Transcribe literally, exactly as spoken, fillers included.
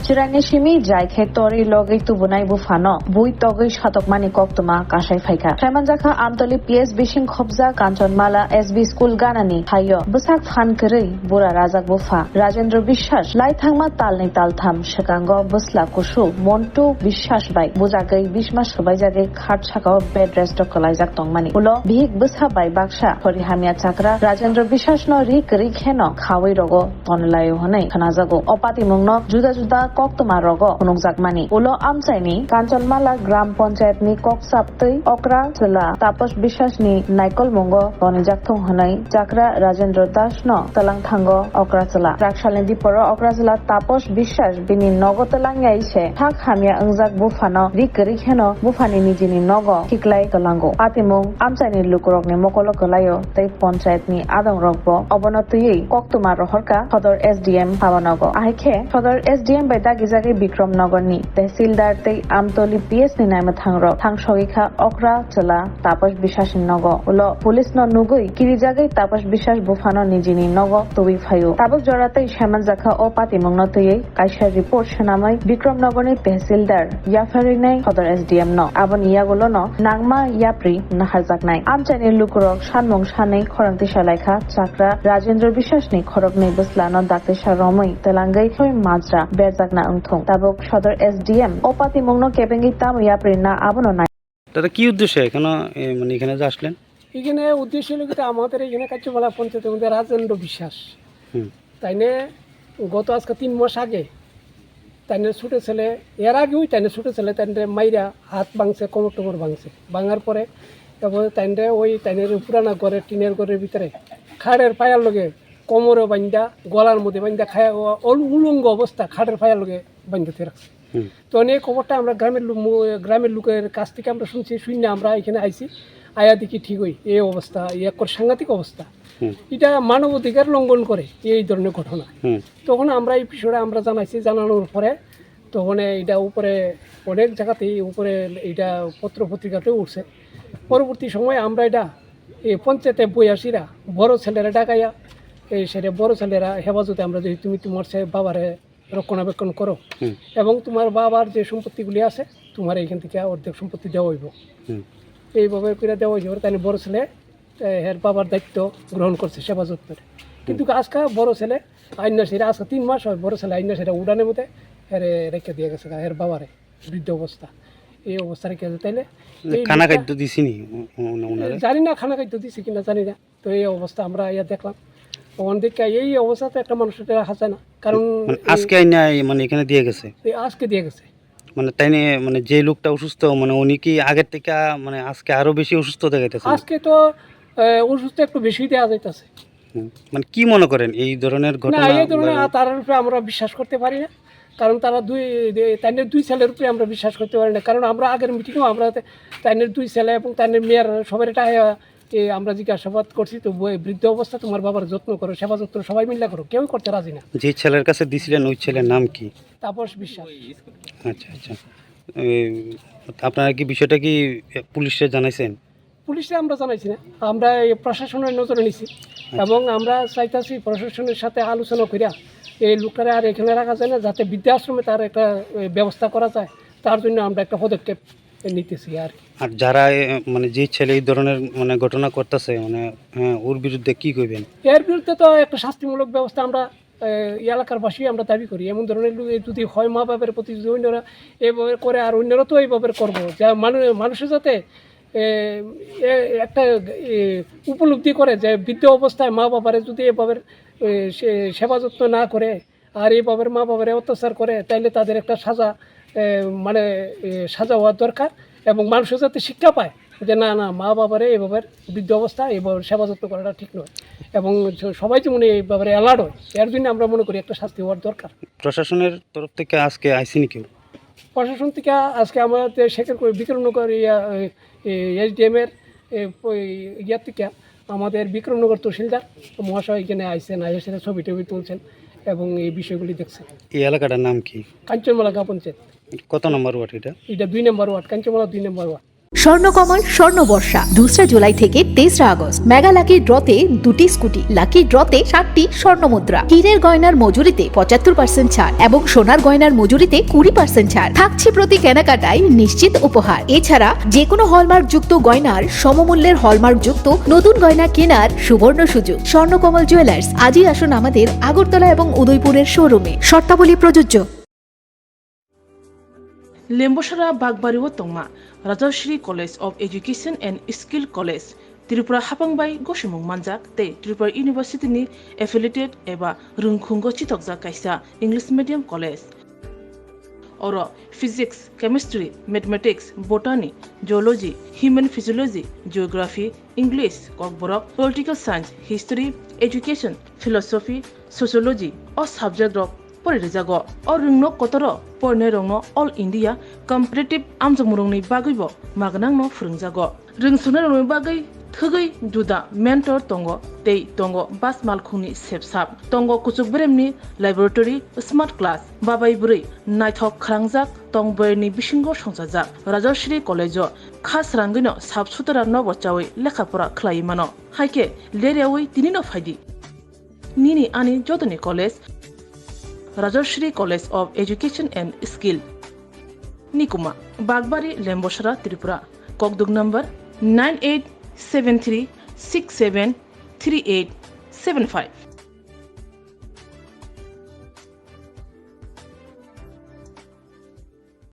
Chwraini simi jai khe torwi logwi tubunai buphano bui togwi satokmani koktwma kasai phaikha. Saimanjakha Amtoli P S bising khopjak Kanchanmala S B school ganani haio bwsak phan kwrwi bura rajak bupha Rajendra Biswas lai thangma talni taltham swkango bwsla kusu Montu Biswas bai bujagwi bisma swbaijagwi khat sakao bed rest o kwlaijak tongmani. Ulo bihik bwsa bai baksa sori hamya chakra Rajendra Biswas no ri kwrwi kheno khawi rogo tonlaio hwnwi khwnajago. O patimungno juda juda koktwma rogo phunukjakmani. Ulo amchaini Kanchanmala Gram Panchayat ni kokchap twi okra chwla Tapos Biswas ni naikolmungo tonijak thung hwnwi chakra Rajendra Das no twlang thango okra chwla. Raksalni diporo okra chwla Tapos Biswas bini nogo twlangyai se thak hamya wngjak buphano ri kwrwi kheno buphani nijini nogo khiklai twlango. Patimung amchaini lukurokni mokolo kwlaio tei panchayat ni adongrokbo obono twiwi koktwma rohorkha Sodor S D M habanogo. Ahai khe Sodor S D M bai dagijagwi Bikram Nagar ni Tehsildar tei Amtoli P S ni naimwthangrok thangsogwi kha okra chwla Tapos Biswas ni nogo. Ulo police no nugwi kirijagwi Tapos Biswas buphano nijini nogo tubui phaio. Tabuk jora tei saimanjakha o patimungno twiwi kaisa report swnamwi Bikram Nagar ni Tehsildar yapharinai Sodor S D M no. Aboni yagulono nangma yapri naharjaknai. Amchaini lukurok sanmung sanwi khorang tisa laikha chakra Rajendra Biswas ni khoroknwi bwslano daktisa romwi twlangwi soi majra berjakna wngthung. Tabuk Sodor S D M o patimungno kebengwi tamo yapri na abono nai. দাদা, কি উদ্দেশ্যে এখানে, এ, মানে, এখানে যে আসলেন? এখানে উদ্দেশ্য হলো কি, আমাদের এখানে কাচ্চুমালা পঞ্চায়েতের মধ্যে রাজেন্দ্র বিশ্বাস। হুম। তাইনে গত আজকে তিন মাস আগে তাইনে ছোটো ছেলে, এর আগেও তাইনে ছোটো ছেলে তাইনে মাইরা হাত ভাঙছে, কোমর টোমর ভাঙছে। ভাঙার পরে তারপরে তাইনে ওই তাইনের পুরানা ঘরের, টিনের ঘরের ভিতরে খাড়ের পায়ার লগে কোমরে বান্ধা, গলার মধ্যে বান্ধা, খায়া ও-, অল-, উলঙ্গ অবস্থা খাড়ের পায়ার লগে বান্ধা দিয়ে রাখছে। হুম। তো এই খবরটা আমরা গ্রামের লোক, মু-, গ্রামের লোকের কাছ থেকে আমরা শুনছি, শুনে আমরা এখানে আইছি, আয়া দেখি ঠিক ওই এই অবস্থা, এই এক সাংঘাতিক অবস্থা। হুম। এটা মানবাধিকার লঙ্ঘন করে এই ধরনের ঘটনা। হুম। তখন আমরা এই বিষয়টা আমরা জানাইছি, জানানোর পরে তখন এটা উপরে অনেক জায়গাতেই উপরে এটা পত্র পত্রিকাতেও উঠছে। পরবর্তী সময় আমরা এটা এই পঞ্চায়েতে বই আসিরা বড় ছেলেরা ডাকাইয়া এই সেটা বড় ছেলেরা হেফাজতে আমরা যদি তুমি তোমার সে বাবারে রক্ষণাবেক্ষণ করো হুম। এবং তোমার বাবার যে সম্পত্তিগুলি আছে তোমার এইখান থেকে অর্ধেক সম্পত্তি দেওয়া হইব। হুম। এইভাবে করে দেওয়া হইব, তাহলে বড় ছেলে এ, এর বাবার দায়িত্ব গ্রহণ করছে সেবা যত্নের। কিন্তু আজকে বড় ছেলে আইন না সেটা, আজকে তিন মাস হয়, বড় ছেলে আইন না সেটা উড়ানের মধ্যে এরে রেখে দিয়ে গেছে গা, এর বাবারে বৃদ্ধ অবস্থা, এই অবস্থা রেখে আছে। তাইলে এই খানা লোকটা খাদ্য দিছিনি উ-, উ-, ওনারা? জানি না খানা খাদ্য দিছে কিনা জানি না। তো এই অবস্থা আমরা ইয়া দেখলাম। তখন দেখে এই অবস্থাতে একটা মানুষের রাখা যায় না, কারণ মানে এই আজকে আইনা এই মানে এখানে দিয়ে গেছে? এই আজকে দিয়ে গেছে। মানে তাই নিয়ে মানে যে লোকটা অসুস্থ, মানে উনি কি আগের থেকে মানে আজকে আরো বেশি অসুস্থ দেখাইতেছে? আজকে তো, আহ, অসুস্থ একটু বেশি দেওয়া যাইতেছে। হুম। মানে কি মনে করেন এই ধরনের না, ঘটনা? এই ধরনের মানে আর তার উপরে আমরা বিশ্বাস করতে পারি না, কারণ তারা দুই, দে-, তাইনের দুই ছেলের উপরে আমরা বিশ্বাস করতে পারি না, কারণ আমরা আগের মিটিংও আমরা তে-, তাইনের দুই ছেলে এবং তাইনের মেয়ের সবার এটা, আহ, এ, আমরা জিজ্ঞাসাবাদ করছি, তো ব-, বৃদ্ধ অবস্থা তোমার বাবার যত্ন করো, সেবা যত্ন সবাই মিলে করো, কেউই করতে রাজি না। যে ছেলের কাছে দিছিলেন ওই ছেলের নাম কি? তাপস বিশ্বাস। আচ্ছা, আচ্ছা। এ, আপনারা কি বিষয়টা কি পুলিশে জানাইছেন? পুলিশে আমরা জানাইছি না, আমরা এই প্রশাসনের নজরে নিছি। আচ্ছা। এবং আমরা চাইতাছি প্রশাসনের সাথে আলোচনা করিয়া এই লোকটারে আর এখানে রাখা যায় না, যাতে বৃদ্ধাশ্রমে তার একটা, এ, ব্যবস্থা করা যায়, তার জন্য আমরা একটা পদক্ষেপ নিতেছি আর কি। আর যারা, এ, মানে, যে ছেলে এই ধরনের, মানে, ঘটনা করতেছে, মানে, হ্যাঁ, ওর বিরুদ্ধে কি কইবেন? এর বিরুদ্ধে তো একটা শাস্তিমূলক ব্যবস্থা আমরা, এ, এই এলাকারবাসী আমরা দাবি করি। এমন ধরনের লোক যদি হয় মা বাবার প্রতি যদি অন্যরা এভাবে করে আর অন্যরা তো এইভাবে করবো, যা মানু-, মানুষের যাতে, এ, এ, একটা, এ, উপলব্ধি করে যে বৃদ্ধ অবস্থায় মা বাবারে যদি এভাবে, এ, সে-, সেবা যত্ন না করে, আর এই বাবার মা বাবারে অত্যাচার করে, তাইলে তাদের একটা সাজা, এ, মানে, এ, সাজা হওয়ার দরকার এবং মানুষের যাতে শিক্ষা পায় যে না, না, মা বাবারে এই বাবার বৃদ্ধ অবস্থা, এই বাবার সেবা যত্ন করাটা ঠিক নয় এবং স-, সবাই যেমন এই ব্যাপারে অ্যালার্ট হয়, এর জন্য আমরা মনে করি একটা শাস্তি হওয়ার দরকার। প্রশাসনের তরফ থেকে আজকে আইসিনি কেউ? প্রশাসন থেকে আজকে আমাদের শেখের করে বিক্রমনগর ইয়া, এই, এই এসডিএম এর, এই, ওই ইয়ার থেকে আমাদের বিক্রমনগর তহসিলদার মহাশয় এখানে আইসেন, আইসে ছবি টবি তুলছেন এবং এই বিষয়গুলি দেখছেন। এই এলাকাটার নাম কি? কাঞ্চনমালা গ্রাম পঞ্চায়েত। কত নম্বর ওয়ার্ড এটা? এটা দুই নম্বর ওয়ার্ড, কাঞ্চনমালা দুই নম্বর ওয়ার্ড। স্বর্ণকমল স্বর্ণ বর্ষা দুসরা জুলাই থেকে তেসরা আগস্ট। মেগা লাকি ড্রতে দুটি স্কুটি, লাকি ড্রতে সাতটি স্বর্ণ মুদ্রা, হীরের গয়নার মজুরিতে পঁচাত্তর পার্সেন্ট ছাড় এবং সোনার গয়নার মজুরিতে কুড়ি পার্সেন্ট ছাড় থাকছে প্রতি কেনাকাটায় নিশ্চিত উপহার। এছাড়া যে কোনো হলমার্কযুক্ত গয়নার সমমূল্যের হলমার্কযুক্ত নতুন গয়না কেনার সুবর্ণ সুযোগ। স্বর্ণকমল জুয়েলার্স, আজই আসুন আমাদের আগরতলা এবং উদয়পুরের শোরুমে। শর্তাবলী প্রযোজ্য। Lembosara Bakbari o tongma Rajashri College of Education and Skill College, Tripura hapang bai gosimung manjak tei Tripura University ni affiliated eba rwngkhungo chitokjak kaisa English medium college. Oro physics, chemistry, mathematics, botany, zoology, human physiology, geography, English, kokborok, political science, history, education, philosophy, sociology o subject rok pori rijago. O rwngno kotoro porinai rokno All India competitive amjokmung rokni bagwi bo magnangno phwrwngjago. Rwngsuknai rokni bagwi thwgwi juda mentor tongo tei tongo bas malkhungni sepsap. Tongo kuchuk beremni laboratory, smart class, babai bwrwi naithok khwrangjak tong bwrwini bisingo songchajak. Rajashri College o kha srangwino sap sutara nobo chawi lekha pora khlaiwi mano. Haikhe leryawi tinino phaidi. Nini ani jotoni college, Rajashri College of Education and Skill. Nikuma, Bakbari, Lembosara, Tripura. Kokduk number nine eight seven three six seven three eight seven five.